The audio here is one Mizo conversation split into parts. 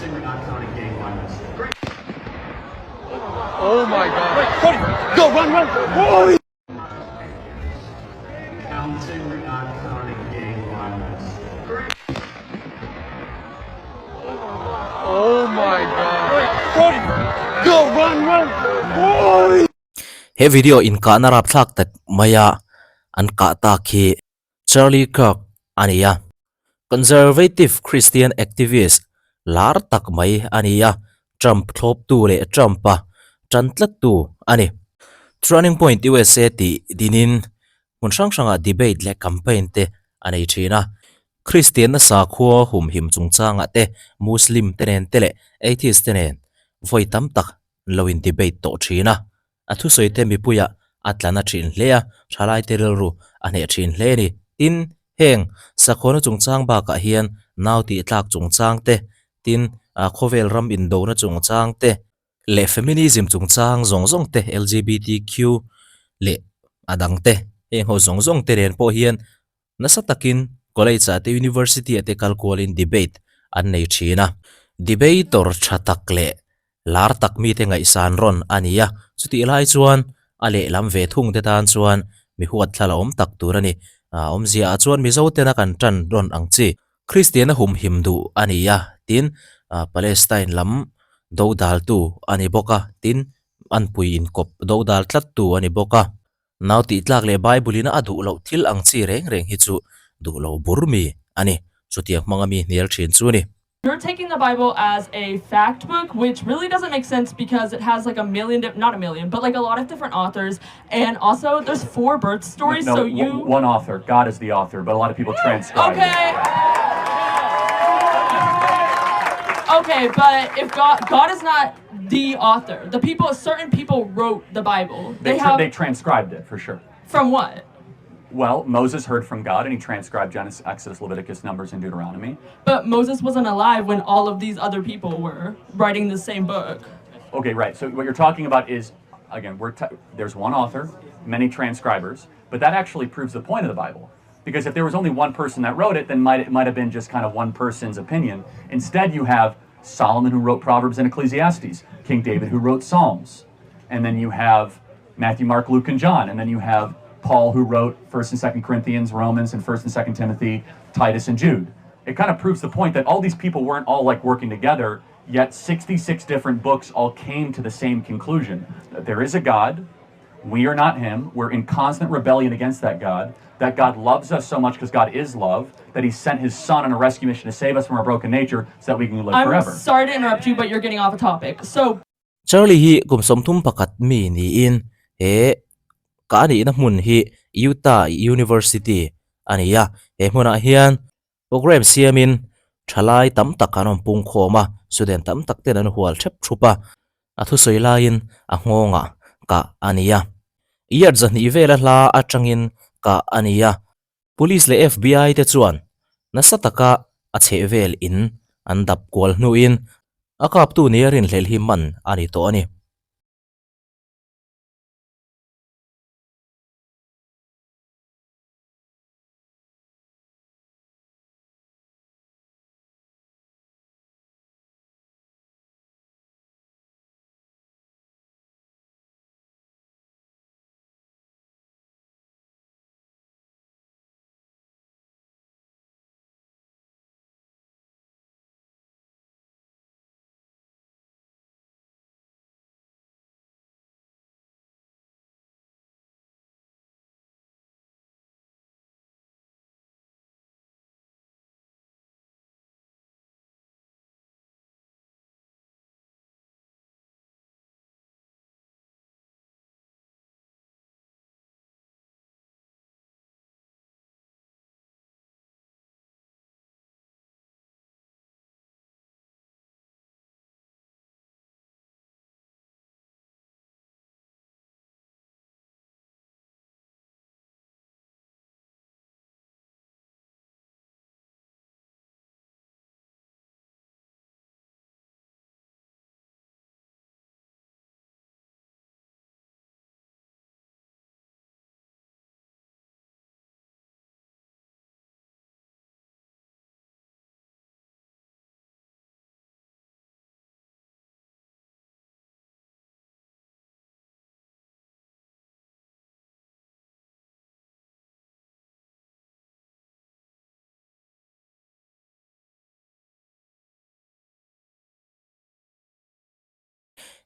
Counting or not counting gang violence? Great. Oh my god. Wait, Cody, go, run, run. Holy Counting or not counting gang violence? Great. Oh my god. Wait, Cody, go, run, run. Holy He video inkahna rapthlak tak maia an kah tak hi Charlie Kirk a ni a. Conservative Christian activist lar tak mai a ni a, Trump thlawptu leh Trump-a tan tlattu a ni. Turning Point USA tih dinin hmun hrang hrangah debate leh campaign te a nei thin a. Kristianna sakhua humhim chungchangah te, Muslim te nen te leh atheist te nen vawi tam tak an lo in debate tawh thin a. A thusawi te mipuiah a tla na thin hle a, thalaite rilru a hneh thin hle a ni. Tin, heng sakhawnna chungchang bakah hian nau tih tlak chungchang te, tin, khawvel ram indona chungchang te, leh feminism chungchang zawng zawng te, LGBTQ leh a dang te, heng ho zawng zawng te nen pawh hian nasa takin college ah te university ah te kal kualin debate an nei thin a. Debater tha tak leh Lar tak mite ngaihsan rawn a ni a, chutih lai chuan a lehlam ve thung te tan chuan mi huat thla la awm tak tur a ni. A awmzia ah chuan Mizo tena kan tan rawn ang chi. Kristiana humhim duh a ni a, tin Palestine lam dodaltu a ni bawk a, tin anpui inkawp dodal tlattu a ni bawk a. Nau tih tlak leh Bible in a duh loh thil ang chi reng reng hi chu duh lo bur mi a ni. Chutiang hmanga mi hnial thin chu a ni. You're taking the Bible as a fact book, which really doesn't make sense because it has like a million, not a million, but like a lot of different authors. And also, there's four birth stories, no, so you. One author. God is the author, but a lot of people transcribe. Okay. Okay, but if God, God is not the author. The people, certain people wrote the Bible. They, They have they transcribed it for sure. from what? Well, Moses heard from God and he transcribed Genesis, Exodus, Leviticus, Numbers, and Deuteronomy. But Moses wasn't alive when all of these other people were writing the same book. Okay, right. So what you're talking about is, again, we're there's one author, many transcribers, but that actually proves the point of the Bible. Because if there was only one person that wrote it, then might, it might have been just kind of one person's opinion. Instead, you have Solomon who wrote Proverbs and Ecclesiastes, King David who wrote Psalms, and then you have Matthew, Mark, Luke, and John, and then you have Paul who wrote 1st and 2nd Corinthians, Romans, and 1st and 2nd Timothy, Titus, and Jude. It kind of proves the point that all these people weren't all like working together, yet 66 different books all came to the same conclusion that there is a God, we are not him, we're in constant rebellion against that God, that God loves us so much because God is love, that he sent his son on a rescue mission to save us from our broken nature so that we can live I'm forever. sorry to interrupt you, but you're getting off a topic. So Charlie hi kum 31 mi niin he ka nihna hmun hi Utah University a ni a, he hmunah hian Programme siamin thalai tam tak an awm pung khawm a, student tam tak ten an hual thep thup a, a thusawi laiin a nghawngah kah a ni a. Yard zahnih vela hla atangin kah a ni a, Police leh FBI te chuan nasa taka a chhehvel in an dap kual hnuin a kaptu nia rinhlelh hi man a ni tawh a ni.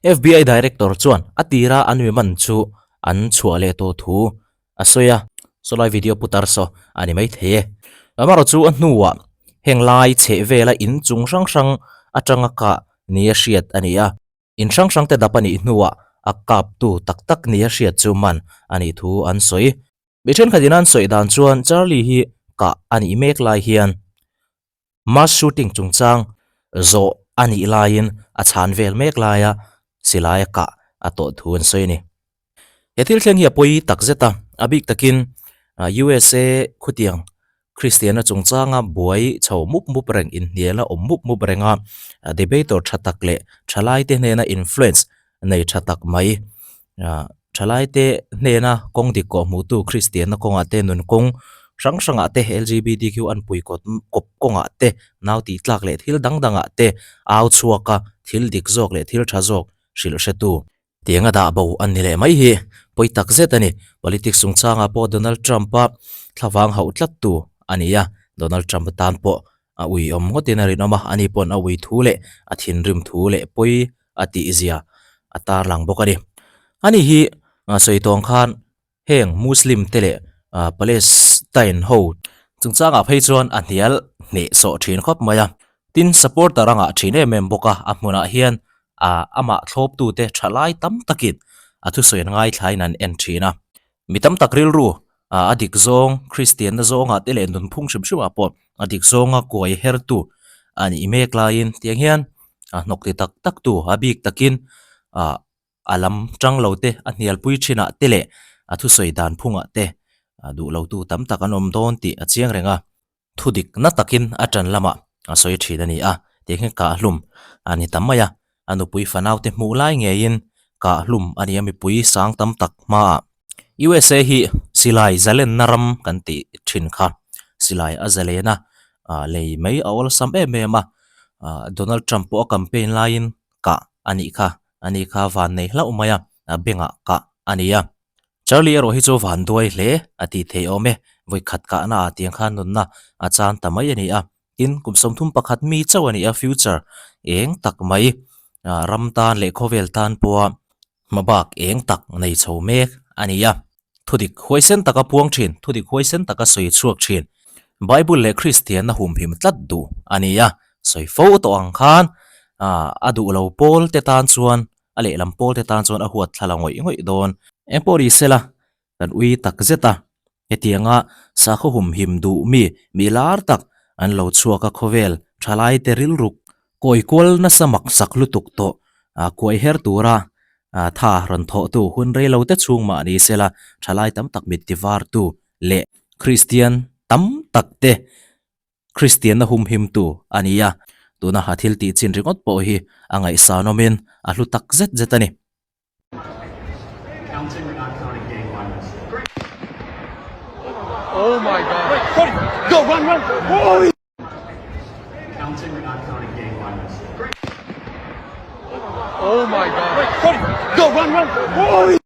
FBI Director chuan a tira an mi man chu an chhuah leh tawh thu a sawi a, sawlai video putar saw a ni maithei e. Amaherawh chu a hnuah heng lai chheh vela in chung hrang hrang atanga kah nia hriat a ni a, in hrang hrang te dap a nih hnuah a kaptu tak tak nia hriat chu man a nih thu an sawi. Mi thenkhatin an sawi dan chuan Charlie hi kah a nih mek lai hian Mass shooting chungchang zawh a nih laiin a chhan vel mek laia silai a kah a tawh thu an sawi a ni. He thil thleng hi a pawi tak zet a, a bik takin USA khutiang Kristiana chungchanga buai chho mup mup reng inhnial a awm mup mup reng a, debater tha tak leh thalaite hnena influence nei tha tak mai thalaite hnena kawng dik kawh hmuhtu Kristianna kawngah te nun kawng hrang hrangah te LGBTQ an pui kawt kawp kawngah te nau tih tlak leh thil dang dangah te au chhuak a thil dik zawk leh thil tha zawk hrilh hretu Tiang a dah bo an ni leh mai hi pawi tak zet a ni. Politics chungchangah pawh Donald Trump-a thlavang hauh tlattu a ni a, Donald Trump tan pawh a ui awm ngawtin a rinawm a, ani paw'n a ui thu leh a thinrim thu leh pawi a tihzia a tarlang bawk a ni. Ani hi sawi tawng khan Heng Muslim te leh Palestine ho chungchangah phei chuan a hnial hneh sawh thin khawp mai a. Tin, supporter a ngah thin em em bawk a, a hmunah hian amah thlawptute tha lai tam takin a thusawi an ngaithlain an en thin a. Mi tam tak rilru a dik zawng, Kristianna zawngah te leh nunphung hrim hrimah pawh a dik zawnga kuai hertu a nih mek laiin tiang hian a hnawk ti tak taktu a bik takin a lam tang lo te a hnialpui thinah te leh a thusawi dan phungah te duh lo tu tam tak an awm dawn tih a chiang reng a, thu dik na takin a tan lamah a sawi thin a ni a, tiang hian kah hlum a ni tam mai a, a nupui fanau te hmuh lai ngeiin kah hlum a ni a mipui sang tam tak hmaah. USA hi silai zalenna ram kan tih thin kha silai a zalen a, lei mai a awlsam em em a, Donald Trump pawh a campaign laiin kah a nih kha, a ni kha van nei hlauh mai a, a bengah kah a ni a. Charlie erawh hi chu van duai hle a tih theih awm e, vawi khat kahna ah tiang khan nunna a chan ta mai a ni a. Tin, kum 31 mi chauh a ni a, future eng tak mai ram tan leh khawvel tan pawha Hmabak eng tak nei chho mek a ni a. Thudik huaisen taka puang thin, thudik huaisen taka sawi chhuak thin, Bible leh Kristianna humhim tlat duh a ni a. Sawi fo tawh ang khan a duh lo pawl te tan chuan, a lehlam pawl te tan chuan a huat thla la ngawih ngawih dawn. Engpawh ri sela, kan ui tak zet a. Hetianga sakhaw humhim duh mi mi lar tak an lo chhuak a khawvel thalaite rilruk kawi kual nasa mak sak lutuk tawh kuai her tura tha rawn thawhtu hun rei lo te chhung mah ni sela thalai tam tak mit tivartu leh Kristian tam tak te Kristianna humhimtu a ni a, tuna a thil tih chin ringawt pawh hi a ngaihsanawmin a hlu tak zet zet a ni. Counting or not counting gang violence. Oh my god. Wait, Cody, go run, run. Holy. Counting or not counting gang violence. Oh my god. Wait, Cody, go run, run. Holy.